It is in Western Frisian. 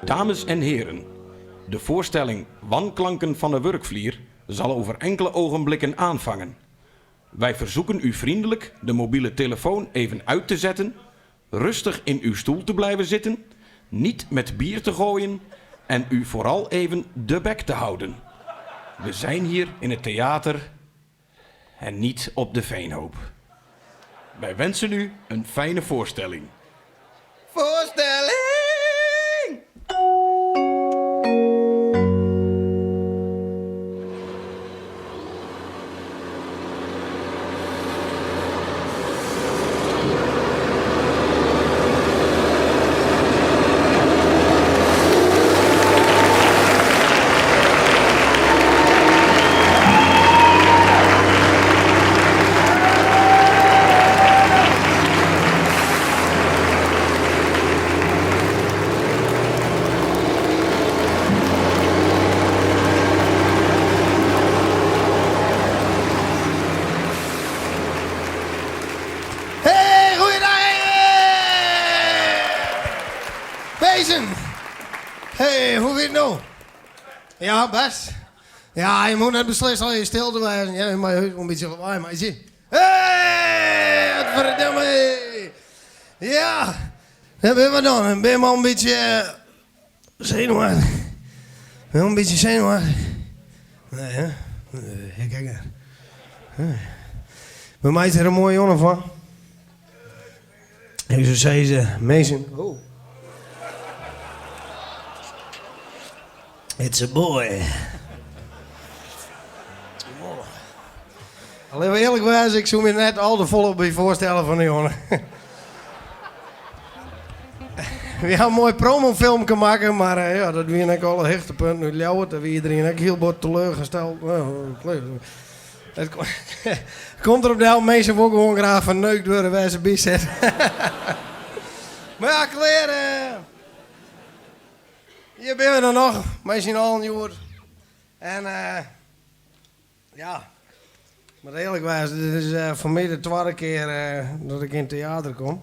Dames en heren, de voorstelling Wanklanken van de Wurkvlier zal over enkele ogenblikken aanvangen. Wij verzoeken u vriendelijk de mobiele telefoon even uit te zetten, rustig in uw stoel te blijven zitten, niet met bier te gooien en u vooral even de bek te houden. We zijn hier in het theater en niet op de Veenhoop. Wij wensen u een fijne voorstelling. Voorstelling! Hey, goeiedag! Bezen! Hey, hoe wie it no? Ja, best. Ja, je moet net beslist al je stil te wêzen. Ja, je mei heus wol in bytsje lawaai meitsje. Hey, verdomme! Ja, dêr binne we dan. Binne we al in bytsje senuwachtich? Binne we in bytsje senuwachtich? Nee, hè? Nee, ik ek net. Nee. We meitsje der in moaie jûn fan. Ik soe sizze, minsken. Oh. It's a boy. Al even earlik wêze, ik soe my net al te folle by foarstelle fan de jonge. We ha in moai promofilmke makke, mar eh, ja, dat wiene ek alle hichtepunten út Ljouwert. Dêr wie iedereen ek hiel bot teleurgesteld. It komt derop del, minsken wol gewoan graach ferneukt wurde wêr se by sitte. Mar ja, klear. Hjir binne we dan noch, mei syn allen hjoed. En ja, ik moat earlik wêze, dit is foar my de twadde kear dat ik yn it teater kom.